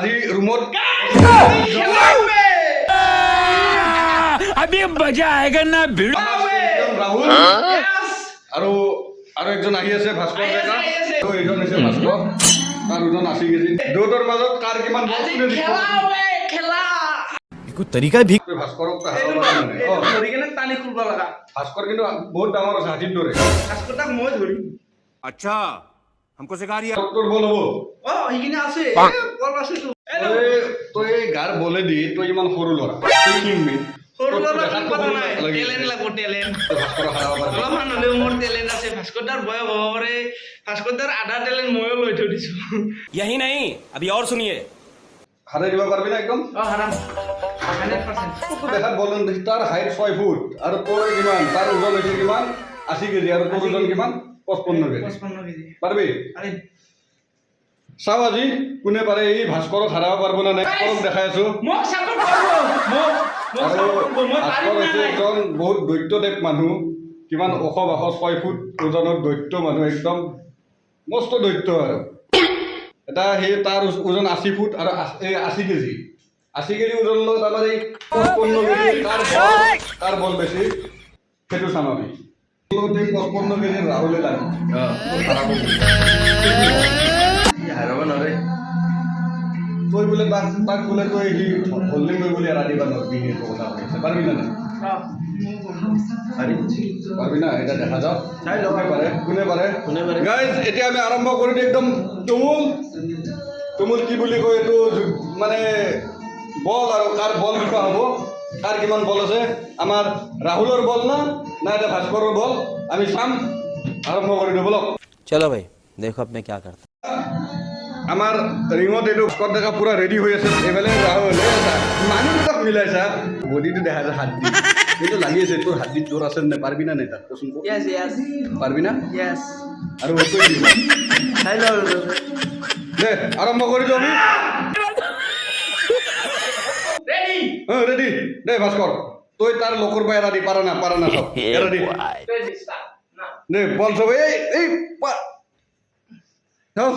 আজি ৰুমত अभी मजा आएगा ना भिड़ो। ৰাহুল আৰু আৰু একজন আহি আছে, ভাস্কৰ ডেকা। আৰু এইজন হৈছে ভাস্কৰ, তাৰ ওজন 80 কেজি। দুয়োটাৰ মাজত কাৰ কিমান বল, কোনে জিকিব? कोई तरीका भी তই ভাস্কৰক তই হাৰাব পাৰবি নে নাই? অ, ধৰি কেনে টানি খুলব লগা। ভাস্কৰ কিন্তু বহুত ডাঙৰ আছে, হাতীৰ দৰে। ভাস্কৰ তাক মই ধৰিম। अच्छा, हमको सिखा रही है। তোৰ বল হ'ব? অ, সেইখিনি আছে, বল আছে তো। তই তই এই গাৰ বলেদি, তই ইমান সৰু ল'ৰা, তই কিনবি। সৰু তোৰতো ল'ৰা দেখাততো কথা সৰু নাই, লাগি আছে। টেলেণ্ট লাগব, টেলেণ্ট। তই ভাস্কৰক হাৰাব পাৰবি? অলপমান হ'লেও মোৰ টেলেণ্ট আছে। ভাস্কৰ দাৰ বয়স হ'ব পাৰে, ভাস্কৰ দাৰ আধা টেলেণ্ট ময়ো লৈ থৈ দিছো। यही नहीं, अभी और सुनिए। হাৰাই দিব পাৰবি না একদম? অ, হাৰাম, 100%। তোৰতো দেখাত বল দেখি। তাৰ হাইট 6 ফুট আৰু তোৰ কিমান? তাৰ ওজন হৈছে কিমান? 80 কেজি। আৰু তোৰ ওজন কিমান? 55 কেজি। 55 কেজি। পাৰবি? আৰে। চাওঁ আজি কোনে পাৰে, এই ভাস্কৰক হাৰাব পাৰিব নে নাই। ভাস্কৰক দেখাই আছো। মোক চাপৰ্ট কৰিব, মোক মোক আৰু চাপৰ্ট কৰিব, মই পাৰিম ভাস্কৰ না হৈছে নাই? এজন বহুত দৈত্য টাইপ মানুহ। কিমান ওখ বাখ, 6 ফুট ওজনৰ দৈত্য মানুহ, একদম মস্ত দৈত্য। আৰু এটা সেই তাৰ ওজন 80 ফুট আৰু এই 80 কেজি, 80 কেজি ওজন লগত আমাৰ এই 55 কেজি কাৰ বল বেছি, সেইটো চাম আমি। লগত এই 55 কেজিৰ ৰাহুলে লাগে হাৰাব। হাৰাব নোৱাৰে। তই বোলে তাক তাক বোলে তই সি হল্ডিং লৈ বোলে এৰা দিবা নোৱাৰবি, সেইটো কথা কৈ আছে। পাৰিবি নে নাই? অ, মই কৰিম। পাৰিম। পাৰবি না? এতিয়া দেখা যাওক। চাই লওঁ। কোনে পাৰে, কোনে পাৰে। কোনে পাৰে? গাইজ, এতিয়া আমি আৰম্ভ কৰি দিওঁ। একদম তুমুল তুমুল কি বুলি কয় এইটো, মানে বল আৰু কাৰ বল জোখা হ'ব, কাৰ কিমান বল আছে। আমাৰ ৰাহুলৰ বল না না এতিয়া ভাস্কৰৰ বল, আমি চাম। আৰম্ভ কৰি দিওঁ বলক। चलो भाई, देखो अब मैं क्या करता। আমাৰ ৰিঙত এইটো ভাস্কৰ ডেকা পূৰা ৰেডি হৈ আছে। এইফালে ৰাহুল। এই চা, মানুহ দুটাক মিলাই চা, বডিটো দেখা যায়, হাত দি কিন্তু লাগি আছে। তোৰ হাত জোৰ আছে নে? পাৰিবি না নাই তাক কচোন ক। য়েছ য়েছ পাৰিবি না? য়েছ। আৰু তই কি কয়? চাই লওঁ আৰু। দে, আৰম্ভ কৰি দিওঁ আমি। ৰেডি। অ, ৰেডি। দে ভাস্কৰ, তই তাৰ লোকৰ পৰা এৰা দি পাৰা না, পাৰা না চব এৰা দি। ৰেডি, ষ্টাৰ্ট না। দে বল চব। এই এই চাওঁ।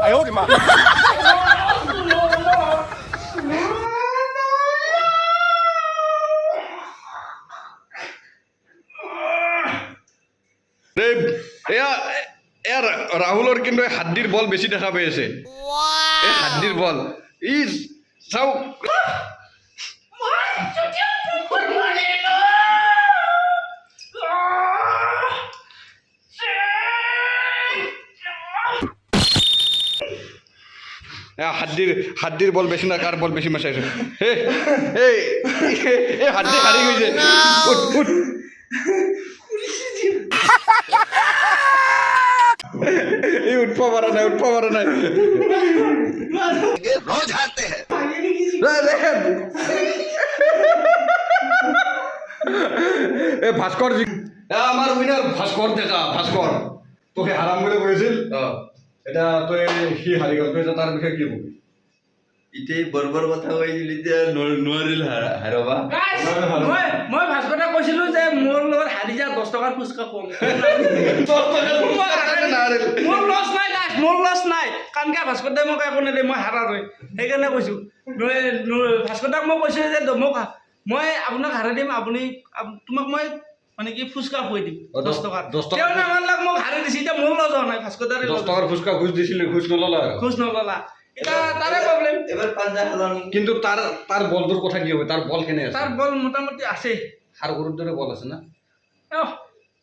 哎呦我的妈！ দে, এয়া এয়া ৰাহুলৰ কিন্তু এই হাড্ডিৰ বল বেছি দেখা পাই আছে। এই হাড্ডিৰ বল ই চাওক। এয়া হাড্ডিৰ হাড্ডিৰ বল বেছি না কাৰ বল বেছি মই চাইছো। হে এই এই হাড্ডি হাৰি গৈছে। উঠ উঠ। এই উঠব পৰা নাই, উঠব পৰা নাই। ৰে, ৰে। এই ভাস্কৰ এ আমাৰ উইনাৰ ভাস্কৰ ডেকা। ভাস্কৰ, তোকে হাৰাম বুলি কৈছিল। এতিয়া তই সি হাৰি গ'ল, তই এতিয়া তাৰ বিষয়ে কি কবি? এতিয়া বৰ বৰ কথা কৈছিল, এতিয়া নোৱাৰিল হাৰাবা। Guys, মই ভাস্কৰ দাক কৈছিলো যে মোৰ লগত হাৰি যা, 10 টকাৰ ফুচকা খুৱাম। মোৰ লছ নাই গাইজ, মোৰ লছ নাই। কাৰণ কিয়, ভাস্কৰ দাই মোক একো নিদিয়ে, মই হাৰা নাই, সেইকাৰণে কৈছোঁ। ভাস্কৰ দাক মই কৈছোঁ যে মোক মই আপোনাক হাৰাই দিম, আপুনি তোমাক মই মানে কি ফুচকা খুৱাই দিম। অ, 10 টকাৰ। 10 টকা। তেওঁ নামানলাক, মোক হাৰাই দিছে। এতিয়া মোৰ লছ হোৱা নাই, ভাস্কৰ দাৰে 10 টকাৰ ফুচকা ঘোচ দিছিলি, ঘোচ নল'লা আৰু। খোজ নললা, এতিয়া তাৰে প্ৰব্লেম। এবাৰ পাঞ্জা খেলা নেকি? কিন্তু তাৰ তাৰ বলটোৰ কথা কি হ'ব? তাৰ বল কেনে আছে? তাৰ বল মোটামুটি আছে। ষাঁড় গৰুৰ দৰে বল আছে না? অহ,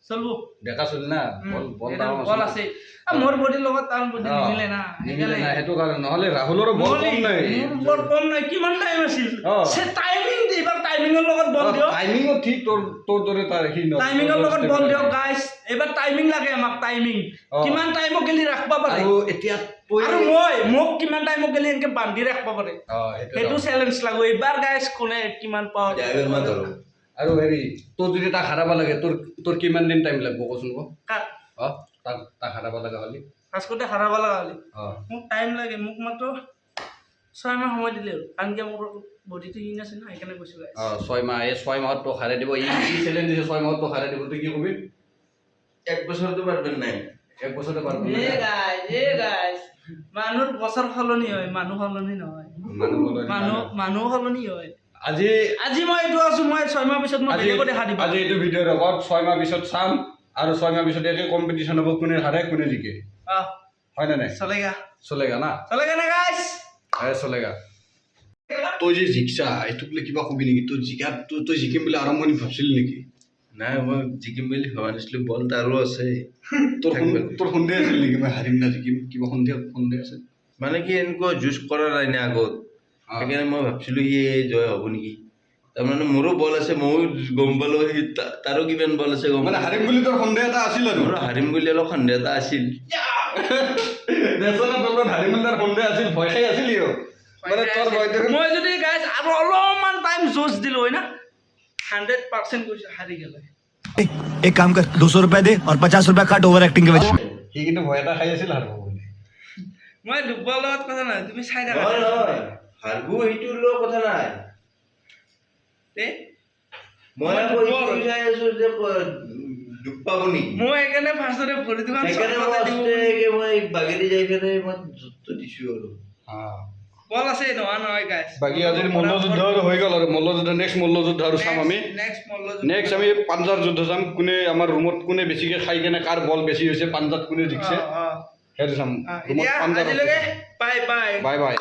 চলব। ডেকা চলি না, বল বল সেইটো ডাঙৰ। বল আছে। মোৰ বডিৰ লগত তাৰ বডি নিমিলে না। নিমিলে না, সেইটো কাৰণে। নহ'লে ৰাহুলৰো বল কম নাই। মোৰ বল কম নাই। কিমান টাইম আছিল? সে টাইমিং, এইবাৰ টাইমিঙৰ লগত বল দিয়ক। টাইমিঙো ঠিক তোৰ তোৰ দৰে তাৰ সি টাইমিঙৰ লগত বল দিয়ক গাইছ। এইবাৰ টাইমিং লাগে আমাক, টাইমিং। কিমান টাইমক গেলি ৰাখব পাৰে। আৰু এতিয়া তই আৰু মোক কিমান টাইমক গেলি এনেকে বান্ধি ৰাখব পাৰে। অ, সেইটো সেইটো চেলেঞ্জ লাগো এইবাৰ গাইছ, কোনে কিমান পাওঁ। এবাৰ মই ধৰো। আৰু হেৰি, তোৰ যদি তাক হাৰাব লাগে, তোৰ তোৰ কিমান দিন টাইম লাগব কচোন ক। কাক? অ, তাক তাক হাৰাব লগা হ'লে। ফাৰ্ষ্টতে হাৰাব লগা হ'লে মোক টাইম লাগে, মোক মাত্ৰ 6 মাহ সময় দিলে হ'ল। কাৰণ কি, মোৰ বডিটো ইন আছে না, সেইকাৰণে কৈছোঁ গাইছ। অ, 6 মাহ। এই 6 মাহত তোক হাৰাই দিব। ই ই চেলেঞ্জ দিছে, 6 মাহত তোক হাৰাই দিব। তুই কি কবি? এক বছৰতো পাৰবেন নাই। এক বছৰতে পাৰবি? এ গাইজ, এ গাইজ। মানুহৰ বছৰ সলনি হয়, মানুহ সলনি নহয়। মানুহ সলনি। মানুহ সলনি হয়। আজি আজি মই এইটো আছো, মই 6 মাহ পিছত মই আজি বেলেগো দেখা দিব। আজি এইটো ভিডিঅ'ৰ ৰেকৰ্ড, 6 মাহ পিছত চাম আৰু 6 মাহ পিছত একে কম্পিটিশ্যন হ'ব, কোনে হাৰে, কোনে জিকে। আহ। হয় নে নাই? চলেগা। চলেগা না? চলেগা না গাইছ? এ, চলেগা। তই যে জিকছা, এইটোক লৈ কিবা কবি নেকি? তই জিকা, তই জিকিম বুলি আৰম্ভণি ভাবছিলি নেকি? নাই, মই জিকিম বুলি ভবা নাছিলো। বল তাৰো আছে। তোৰ সন্দেহ আছিল নেকি, মই হাৰিম না জিকিম? কিবা সন্দেহ আছিল? মানে কি, এনেকুৱা যুঁজ কৰা নাই না আগত। সেইকাৰণে মই ভাবছিলো সি জয় হ'ব নেকি। তাৰমানে মোৰো বল আছে, ময়ো গম পালো, সি তাৰো কিমান বল আছে গম মানে পালো। হাৰিম বুলি তোৰ সন্দেহ এটা আছিল আৰু? মোৰো হাৰিম বুলি অলপ সন্দেহ এটা আছিল। দেচোন, তোৰ হাৰিম বুলি তাৰ সন্দেহ আছিল, ভয় খাই আছিল সিও। মানে তোৰ ভয়টো মই যদি গাইছ আৰু অলপমান টাইম যুঁজ দিলো হয় না, 100% কৈছো, হাৰি গ'লে। एक काम कर, 200 रुपए दे और 50 रुपया काट ओवर एक्टिंग के वजह। সি কিন্তু ভয় এটা খাই আছিল হাৰিব বুলি। মই ডুববৰ লগত কথা নহয়, তুমি চাই থাকা। নহয় নহয়, হাৰবো সেইটো লৈ কথা নাই। তে? মই আকৌ এইটো চাই আছো যে দুখ পাব নেকি। মই সেইকাৰণে ফাৰ্ষ্টতে ভৰি দুখন সেইকাৰণে মই আস্তেকে মই বাগেৰি যাই কেনে মই যুঁজটো দিছো আৰু। বল আছে, নোহোৱা নহয় গাইছ। বাকী আজিৰ মল্লযুদ্ধ আৰু হৈ গ'ল আৰু মল্লযুদ্ধ, নেক্সট মল্লযুদ্ধ আৰু চাম আমি। নেক্সট মল্লযুদ্ধ। নেক্সট আমি পাঞ্জাৰ যুদ্ধ চাম, কোনে আমাৰ ৰুমত কোনে বেছিকে খাই কেনে কাৰ বল বেছি হৈছে, পাঞ্জাত কোনে জিকিছে, অ, অ। সেইটো চাম। অ, ৰুমত এতিয়া পাঞ্জাৰ। আজিলৈকে bye bye. Bye bye.